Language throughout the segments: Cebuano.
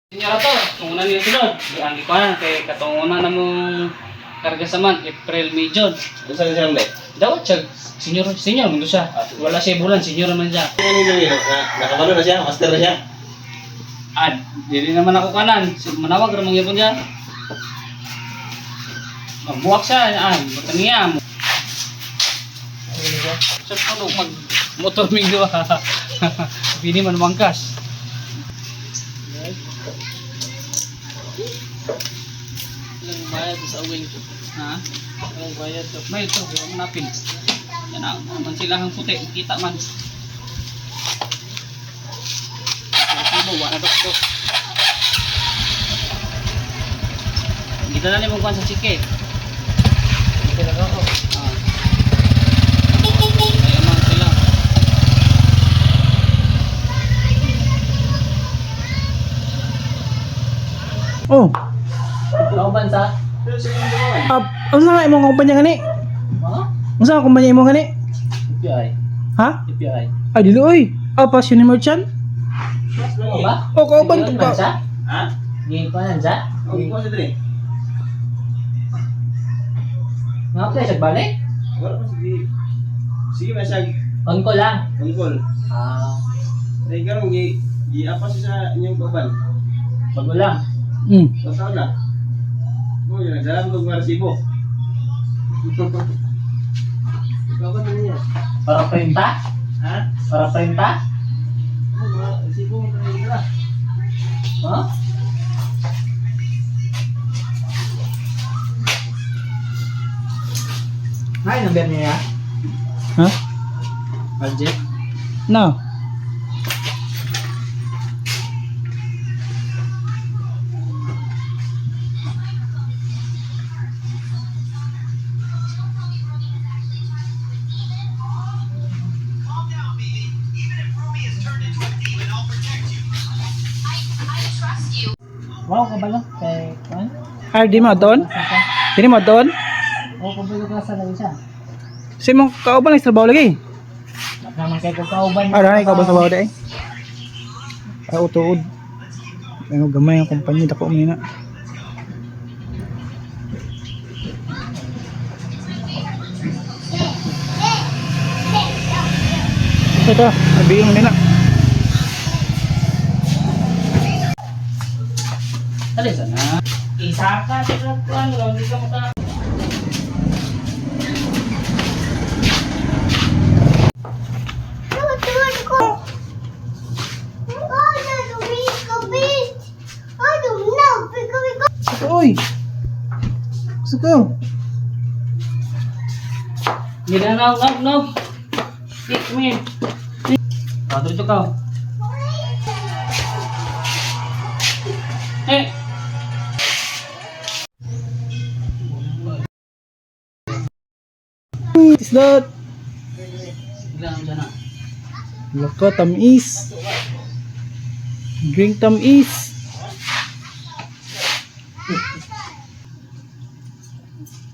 Senior ato, tunguna niya sulod. Di ang ikuan kay katunguna na mong karga sa man April, May, June. Unsa na siya ba? Dawat siya senior, senior man to siya. Wala siya bulan, senior man siya. Ano yung gawin? Nakabalo na siya, master na siya. Ad, dili naman ako kanan. Manawag ra mangyapon siya. Magbuwak siya, ah, buta niya. Sa puno mag motor minggo. Bini man mangkas. Ilang bayad sa uwing? Ha? Ilang bayad to? May ito, huwag napin. Yan ang man sila ang puti, kita man. Resibo, wala na to. Kita na nimong kuwan sa chike. Sila ka ako. Ah. Kaya man sila. Oh, Kauban sa? ah, unsa nga imong kumpanya gani? Ha? Unsa nga kumpanya imo gani? EPI. Ha? EPI. Ay dili oy. Ah, passion ni merchant? Ano ba? O kauban to man ka. siya? Ha? Ngayon pa nan siya? Ang ko sa dre. Nga apply siya balik? Wala pa sige. Sige ba siya On call lang. tungkol. Ah, Dahil karon gi giapa siya sa inyong kauban. bago lang. Hmm. Sa taon na. Mo yun nagdalam kog mga resibo. Ikaw ba niya? Para printa? Ha? Para printa? Mo mga resibo mo nila. Ha? Ay, number niya. Ha? Budget? No. Wow, kabalo. Kay, ano? Ay di mo doon? Dili mo doon? Oh, kabalo ka sa lagi siya. Sa imong kauban lang sa trabaho lagi. Naman kay kung kauban. Ah, dai kauban sa trabaho dai. Ay utuod. Ano gamay ang kumpanya dako man na. Ito, abiyon nila. Dali sana. Isa ka sa kuan, wala hindi ka maka. Ito, oy. Gusto ko. Hindi na no, no, no. Kick me. Ah, dito ka. Eh. What is that? Ilan ang sana? Laka, tamis. Drink tamis.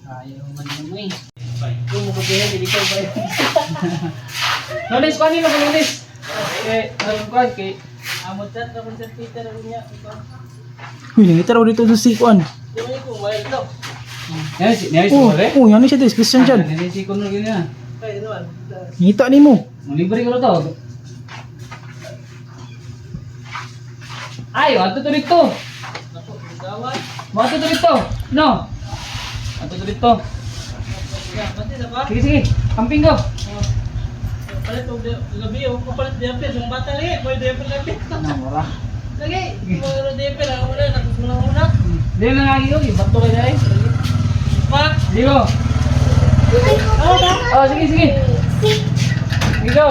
Ayaw man mo eh. Kung mo kaya, hindi ko ba Lunes, kuan nila, lunes. Eh, alam kuan kay Amot chat na kung sa Twitter ako niya. Uy, nangita raw dito sa sikuan. Di ba ko wild dog? Yan si, yan si Oh, More. oh, yan siya des, Christian dyan. Yan si kuno ganyan. Kay ano man. Ngita ni mo. Libre ko to. Ay, ato to dito. Nako, gawat. Ato to dito. No. Ato to dito. Ya, pati sa pa. Sige, sige. Camping go. Palit og gabi, og kapalit diaper yung bata lagi, may diaper lagi. Namura. Lagi, mga diaper ako na nakasunang una. Dili na lagi ko, bato kay dai. Pa. Sige go. Oh, sige, sige. Sige go.